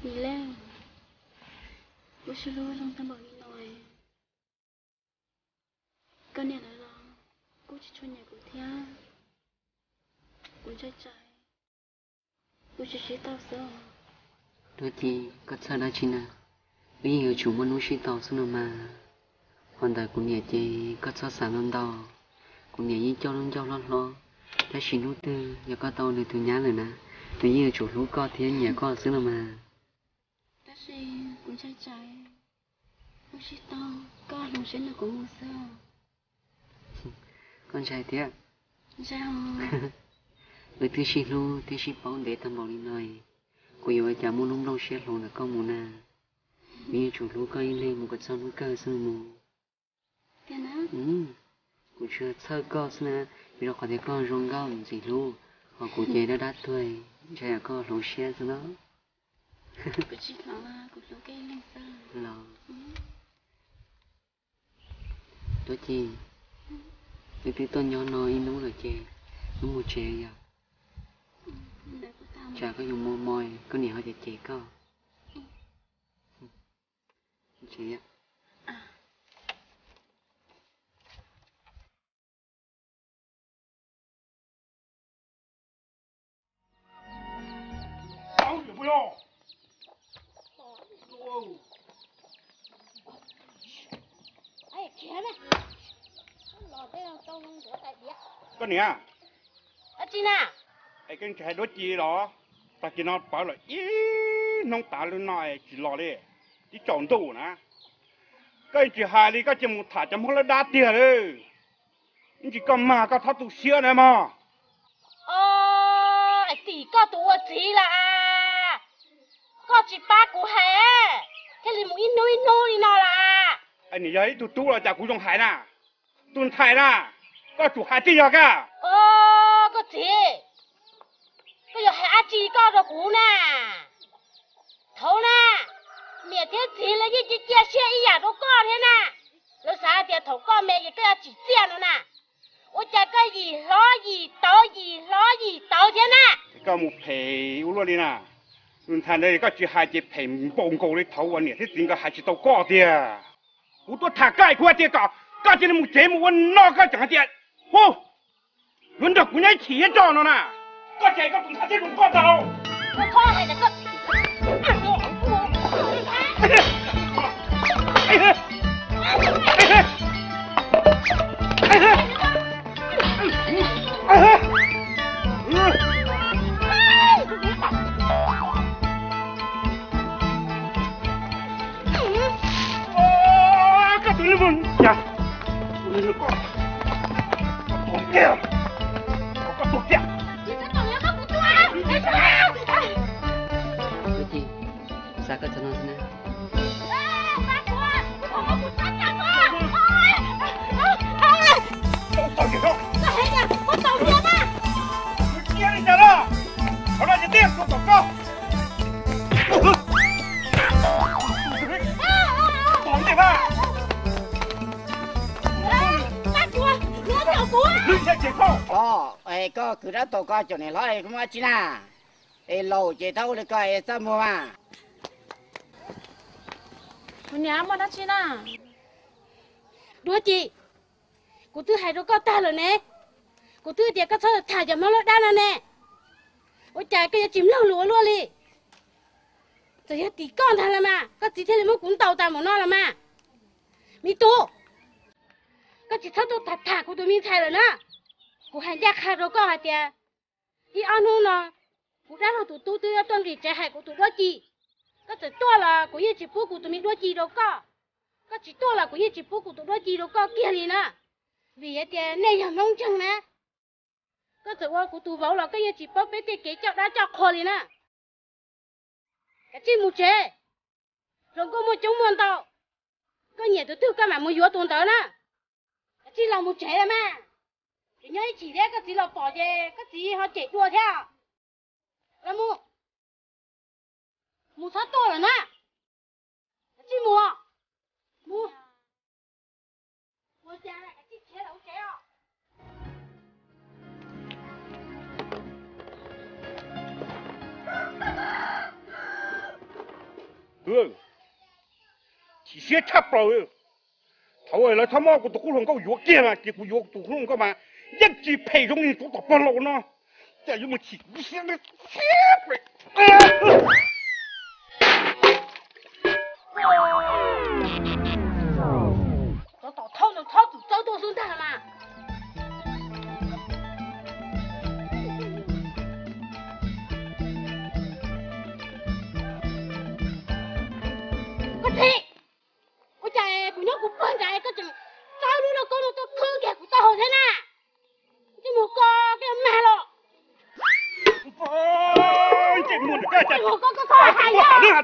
Yim Leej, kuv sib hlub zoo tag npaum li no, koj niam lawv los kuj tsis tshua nyiam kuv thiab. Kuv ntshai tsam kuv tsis sib tau xwb. Duab Ci, koj txhawj dab tsi na? Wb yeej yuav tsum muaj hnub sib tau xwb no mas. Qhov ntawd kuv niam ces koj txhob xav ntau ntau. Kuv niam yeej coj lub ncauj hlob hlob, tab sis hnub twg yog koj tau nws tus nyab lawm na, nws yeej yuav tsum hlub koj thiab nyiam koj xwb no mas. Tab sis kuv ntshai tsam wb sib tau, koj hloov siab nrog kuv mus xwb. Koj ntshai thiab? Ntshai os. Wb twb sib hlub thiab sib paub ntev tag npaum li no, kuv yuav ua cas muaj lub nplooj siab hloov ntawm koj mus na. Kuv yeej yuav tsum hlub koj ib leeg mus kom txog hnub kawg xwb mus. Tiag na? Kuv tsuas txhawj koj xwb na, vim rau qhov tias koj zoo nkauj ntxim hlub, ho kuv ces dab dab tuag, ntshai yam koj hloov siab xwb na. Kuv tsis hloov, kuv hlub koj ib leeg xwb. Los, Duab Ci, wb twb tuaj nyob no ib hnub lawm ces wb mus tsev yom. Tsam koj yuav mos mos, koj niam ho cem cem koj. Koj niam, es koj tsis hais Duab Ci los? Tag kis no pawv lawm ib hnub tas li no es tsis los li, twb tsaus ntuj na. Koj tsis hais li, koj cia mus tham cov Hmoob lawv dab tiag li. Ib ntsis koj mag koj txhob tu siab na mog. Os, es tim koj tus ua txiv lawm as, koj tsis pab kuv hais thiaj li mus ib hnub ib hnub li no lawm. Nws yog ib tug tub los cas kuv zoo hais na? Tus ntxhais na, koj tsum hais tij yog koj. Os, koj txiv, koj yuav hais dab tsi koj rau kuv na? Thaum na, niam thiab txiv lawv yeej cia cia siab ib yam rau koj thiab na. Lawv xav tias thaum koj me ces koj yuav tsim txiaj no na. Ua cas koj yim hlob yim tauv yim hlob yim tauv thiab na? Koj mus phem ua luaj li na. Tus ntxhais ntawd koj tsis hais ces phem npaum nkaus li thaum uas niam thiab txiv nkawd hais tsis tau koj tiag. Kuv tuaj tham koj, kuv hais tias kom koj cia li mus tsev mus ua noj, koj tseem hais tias, hu, yuav nrog kuv nyob ib chim thiab tso no na. Koj ces koj tus ntxhais thiaj zoo koj ntag. Koj tus neeg mus cas, tus neeg koj, koj tus tiag, koj tus tiag. Tus Ci, xav koj txog no xwb na. Tau tiag, tau tiag. Os, es koj kwv rab taus koj cov niam hlob es muaj dab tsi na? Es laus ces txhob ua li ko es txaj muag mas. Kuv niam, muaj dab tsi na? Duab Ci, kuv twb hais rau koj tag lawm ne. Kuv twb tias koj txhob tham cov Hmoob lub dab no ne. Ua cas koj yuav tsis mloog lus ua luaj li? Txawm yog tim koj ntag los mas koj txiv thiaj li muab kuv ntaus tas mus no los mas. Me tub, koj tsis txhob tuaj tham tham kuv tus me ntxhais lawm na. Kuv hais ncaj qha rau koj hais tias, ib ob hnub no kuv dab laug tus tub twb tuaj nqis tsev hais kuv tus Duab Ci. Koj txawm tuaj los kuv yeej tsis pub kuv tus me Duab Ci rau koj. Koj tsis tuaj los kuv yeej tsis pub kuv tus Duab Ci rau koj kiag li na. Vim hais tias nej yog Hmoob ntseeg na. Koj txawm ua kuv tus vauv los koj yeej tsis paub peb tej kev coj dab coj qhua li na. Kav tsij mus tsev. Hluas nkauj muaj coob muaj ntau, koj nyiam tus twg koj mam mus yuav tus ntawd na. Kav tsij los mus tsev los mas. Tseem nyob ib chim thiab koj txiv los pom ces koj txiv ho cem dua thiab. Los mus, mus txhob tuaj lawm na. Kav tsij mus, mus. Ua cas kav tsij khiav lawm ua tsev os. Chim siab tshaj plaws. Thaum lawv txhob muab kuv tus qub hluas nkauj yuav kiag mas ces kuv yuav tus qub hluas nkauj mas yeej tsis phem zoo li tus tom pog laus no. Cas yuav mus chim siab siab pem. Cov tom thawj no txhob txwm txawb tuaj xwb ntag mas. Koj Thim, ua cas kuv nyob kuv pog nrad koj tseem txawb lub lauj kaub no tuaj khwb kiag kuv taub hau thiab na? Koj mus koj koj mag los. Koj txhob hais, koj txhob hais,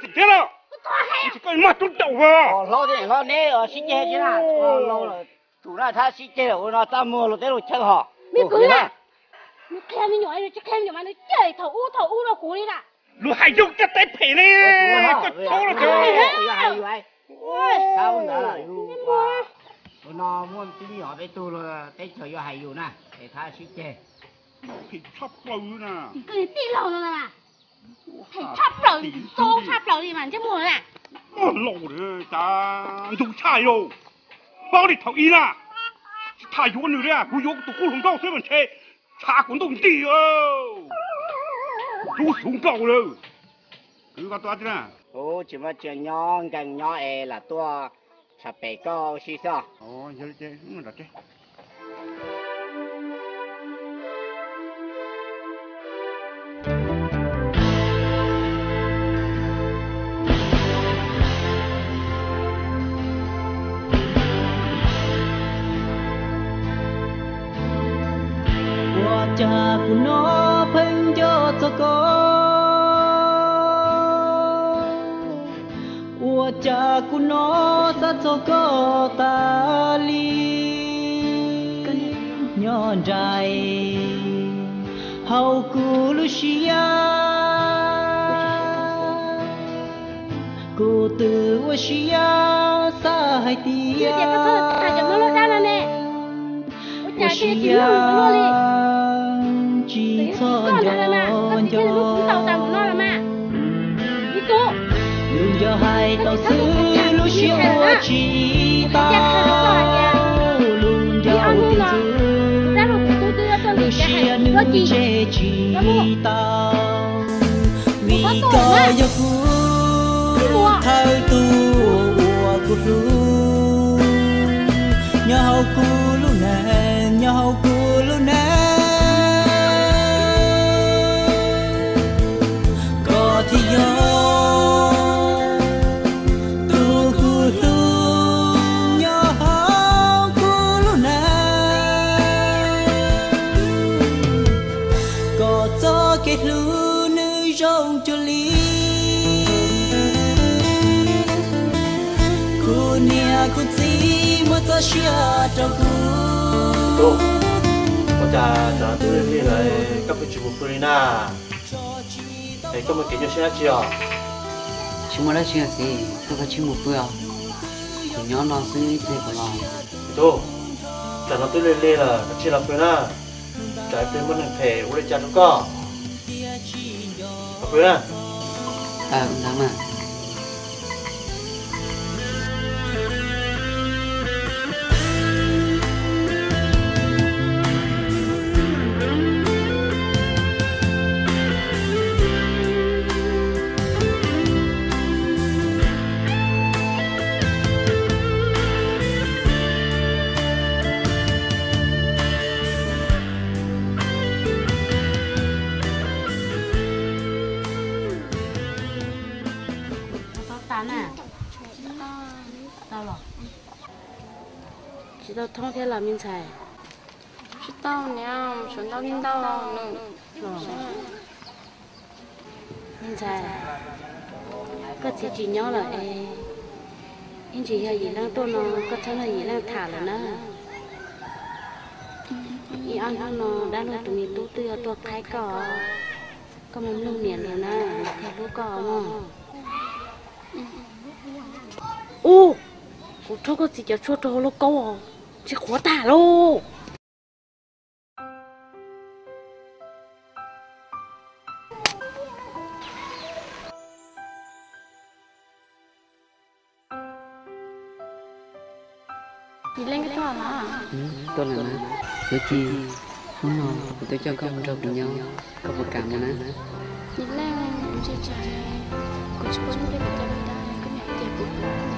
koj txhob hais. Koj txhob hais. Koj mag tub daus hlob thiab hlob neb sib ceg thiab na. Laus lawm, tsum na, thab sib ceg lawm ua no txaj muag luag teb luag chaw hos. Me kwv na, nws qhia me nyuam, nws tsis qhia me nyuam mas nws cem thaum ub thaum ub rau kuv li na. Luag hais yog koj teb phem li, koj txhob los. Ua no muaj tib nyuam peb tug teb chaws yuav hais yus na, es thab sib ceg. Phem tshaj plaws na. Koj tij laug no na, phem tshaj plaws, txaus tshaj plaws li mas ntsej muag na. Muaj laus cas ntug tshaj yau. Paub li thaum ub na, tsis tham yuav nws li, kuv yuav kuv tus qub hluas nkauj xwb mas ntshe tshav kuv ntuj nti. Tus xub nkauj lawm. Kwv, koj tuaj tib na. Kuv tsis muaj tsiaj nyob, nkees nyob es lam tuaj tshav pem koj ua si xwb. Ua cas kuv no pheej nco txog koj, ua cas kuv no xav txog koj tas li. Nyob nraim hauv kuv lub siab, kuv twb ua siab xav hais tias ua siab tsis txhob nco nco. Lub ncauj hais tau xwb lub siab ua tsis tau, lub ncauj ua tib ntxwv lub siab nws ntsej tsis tau. Vim koj yog kuv thawj tug uas kuv hlub, nyob hauv kuv lub neej, nyob hauv kuv lub neej, koj thiaj yog tus kuv hlub nyob hauv kuv lub neej. Koj txoj kev hlub nws zoo cuag li kuv niam kuv txiv muab txoj sia rau kuv. Ua cas tam no twb lig lig lawm koj pheej tsis mus pw li na? Es koj muaj kev nyuaj siab dab tsi os? Tsis muaj dab tsi os txiv, koj kav tsij mus pw os. Kuv nyob no xwb ib pliag kuv los. Tub, tam no twb lig lig lawm kav tsij los pw na, tsam ib pliag muaj neeg phem ua li cas rau koj. Los pw na. Ntawd mas. Tau tas na. Tau los? Tsis tau thoob thiab los me ntxhais? Tsis tau niam, sawv ntau li ntau nws. Me ntxhais, koj txiv tsis nyob lawm es ib ntsis yog Yim Leej tuaj no koj txhob nrog Yim Leej tham lawm na. Ib ob hnub no dab laug tus me tub twb yuav tuaj qhaib koj, koj mus mloog niam lus na, niam thiaj hlub koj mog. Ub, kuv rhaub koj txiv cov tshuaj rau hauv lauj kaub os, tsis qhuav tag lauj. Yim Leej, koj tuaj los? Tuaj lawm na. Duab Ci, hnub no kuv tuaj coj koj mus nrog kuv nyob, koj puas kam mus na? Yim Leej, kuv tsis kam, kuv tsis paub nyob peb puas tau li dab, koj niam tias kuv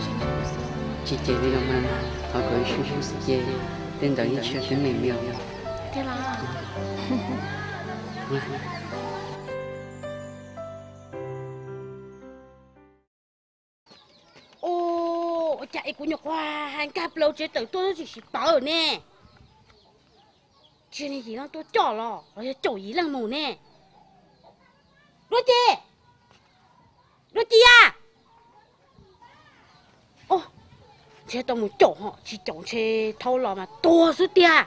tsis nyob kuv xwb. Tsis cem li los mas, thov kom ib sij hawm xwb ces tej ntawd yeej tsis yog teeb meem li os. Tiag los? Ua cas es kuv nyuam qhuav hais nkag plaws tsev tawm tuaj twb tsis sib pawv ne? Tsis yog Yim Leej tuaj coj los los yog caum Yim Leej mus ne? Duab Ci, Duab Ci a! Ntshe tau mus caum ho tsis caum ntshe thaub los mas tuag xwb tiag.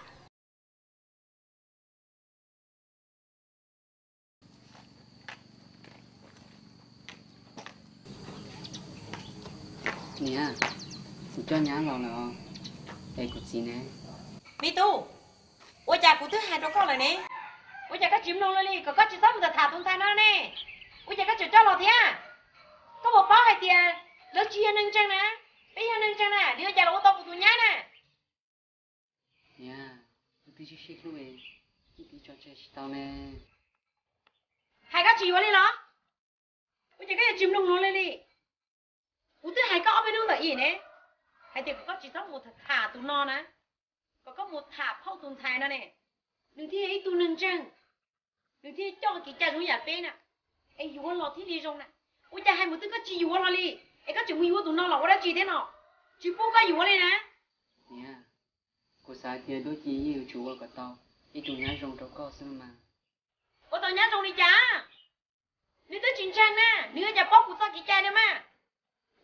Niam, kuv coj nyab los lawm os, es kuv txiv ne? Me tub, ua cas kuv twb hais rau koj lawm ne, ua cas koj tsis mloog luag li, kom koj tsis txhob mus tham tham tus ntxhais no ne? Ua cas koj tseem coj los thiab? Koj puas paub hais tias lawv tsis yog neeg ntseeg na, peb yog neeg ntseeg na, nws ua cas los ua tau kuv tus nyab na? Niam, wb twb sib sib hlub, wb twb tso tseg tsis tau ne. Hais koj tsis yuav li los? Ua cas koj yuav tsis mloog luag li li? Kuv twb hais koj ob peb hnub ntawm ib ne, hais tias kom koj tsis txhob mus tham tus no na, kom koj mus tham phauj tus ntxhais no ne, nws thiaj yog ib tug neeg ntseeg, nws thiaj coj kev cai zoo yam peb na, es yuav los thiaj li zoo na. Ua cas hais mus twb koj tsis yuav los li, es koj tseem mus yuav tus no los ua dab tsi thiab no? Tsis pub koj yuav li na. Niam, kuv xav tias Duab Ci yeej yuav tsum ua kom tau ib tug nyab zoo rau koj xwb mas. Ua tau nyab zoo li cas? Nws twb tsis ntseeg na, nws ua cas paub kuv txoj kev cai na mas.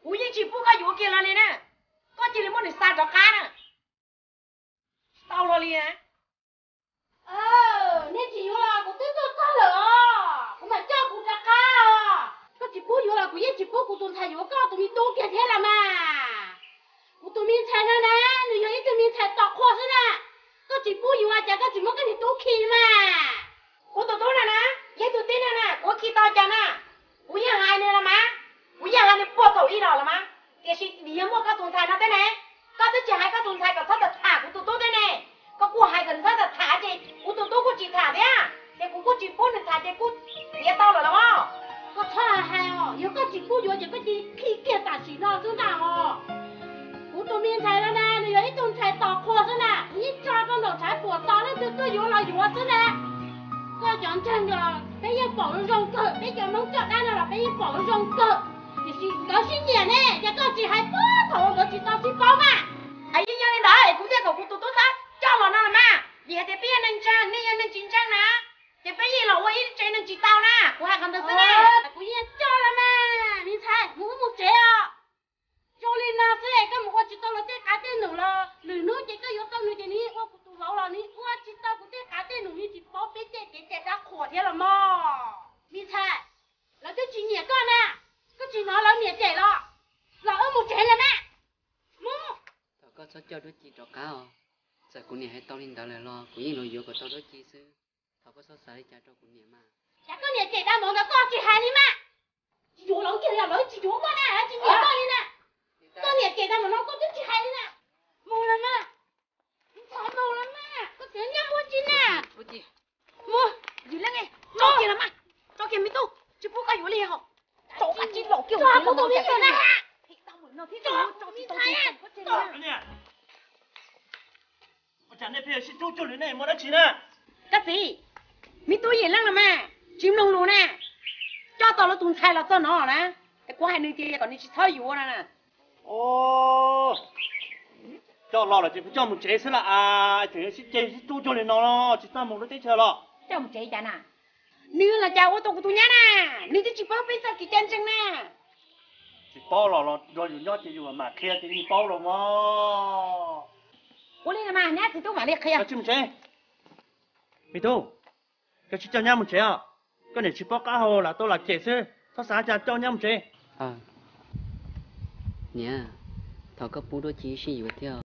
Kuv yeej tsis pub koj yuav kiag los li na, koj cia li muab nws xa rov qab na. Tsis tau los li na. Nej tsis yuav los kuv twb tuaj txog lawm os, kuv mam coj kuv rov qab os. Koj tsis pub yuav los kuv yeej tsis pub kuv tus ntxhais yuav koj tus me tub kiag thiab los mas. Kuv tus me ntxhais no na, nws yog ib tug me ntxhais tos qhua xwb na. Koj tsis pub yuav ces koj tsis muab koj niag tub khi mas. Kuv tus tub no na, yog ib tug tib neeg na, kuv khi tau cas na? Kuv yeej hais nws los mas, kuv yeej hais nws puag thaum ub los los mas, tiam sis vim yog muaj koj tus ntxhais no thiab ne, koj twb tsis hais koj tus ntxhais kom txhob tham tham kuv tus tub thiab ne, koj kuj hais kom nws txhob tham tham ces kuv tus tub kuj tsis tham thiab, ces kuv kuj tsis pub nws tham ces kuj txiav tau lawm los mas. Koj txhob hais os, yog koj tsis pub yuav ces koj cia li khi kiag tam sim no xwb ntag os. Kuv tus me ntxhais no na, nws yog ib tug ntxhais tos qhua xwb na, kuv yeej tso rau nraum tshav puam tos leej twg tuaj yuav los yuav xwb na. Koj cov ntseeg los peb yeej pom zoo kawg, peb cov Hmoob coj dab no los peb yeej pom zoo kawg, tiam sis nkawd sib nyiam ne, ces koj tsis hais puag thaum uas nkawd tsis tau sib paub mas. Yeej yog li ntawd es kuv thiaj kom kuv tus tub txhob coj los no los mas, vim hais tias peb yog neeg ntseeg, nej yog neeg tsis ntseeg na, ces peb yeej los ua ib tsev neeg tsis tau na, kuv hais qhov ntawd xwb na. Kuv yeej coj los mas, me ntxhais, mus wb mus tsev os. Zoo li no xwb es koj mus ua tsis tau luag tej qav tej num los lwm hnub ces koj yuav tau nws ces nws yeej ua kuv tus vauv los nws ua tsis tau kuv tej qav tej num, nws tsis paub peb tej kev cai dab qhuas thiab los mog. Me ntxhais, lawv twb tsis nyiam koj na, koj tsis hnov lawv niam cem los, los wb mus tsev los mas. Mus. Thov koj txhob coj Duab Ci rov qab os. Txawm kuv niam hais tau li ntawd lawm los kuv yeej los yuav kom tau Duab Ci xwb. Thov koj txhob xav li cas rau kuv niam mas. Cas koj niam cem dab ntawd koj tsis hais li mas? Tsis yuav los kiag li, lawv tsis yuav koj na, lawv tsis nyiam koj li na. Koj niam cem tau mus no koj twb tsis hais li na. Mus los mas. Mus los mas, koj tseem nyob ua tsi na? Mus, Yim Leej, tso kiag los mas, tso kiag me tub, tsis pub koj yuav li hos. Tso kiag me tub na. Ua cas nej pheej sib rub cuag li, nej muaj dab tsi na? Koj txiv, me tub Yim Leej los mas, tsis mloog lus na, coj tau lawv tus ntxhais los txog no na, es kuv hais nws tias kom nws tsis txhob yuav no na. Coj los lawm ces kuv coj mus tsev xwb las as, tseem sib ceg sib rub cuag li no los tsis txaj muag lub teb chaws los. Coj mus tsev cas na? Nws los cas ua tau kuv tus nyab na, nws twb tsis paub peb txoj kev cai ntseeg na. Tsis paub los los nrog yus nyob ces yus mam qhia ces yeej paub los mog. Ua li mas nyab txiv tub mam li qhia. Koj tsis mus tsev, me tub, koj tsis coj nyab mus tsev os. Koj niam tsis paub qab hau lam tau lam cem xwb, txhob xav cas coj nyab mus tsev. Niam, thov koj pub Duab Ci sib yuav thiab.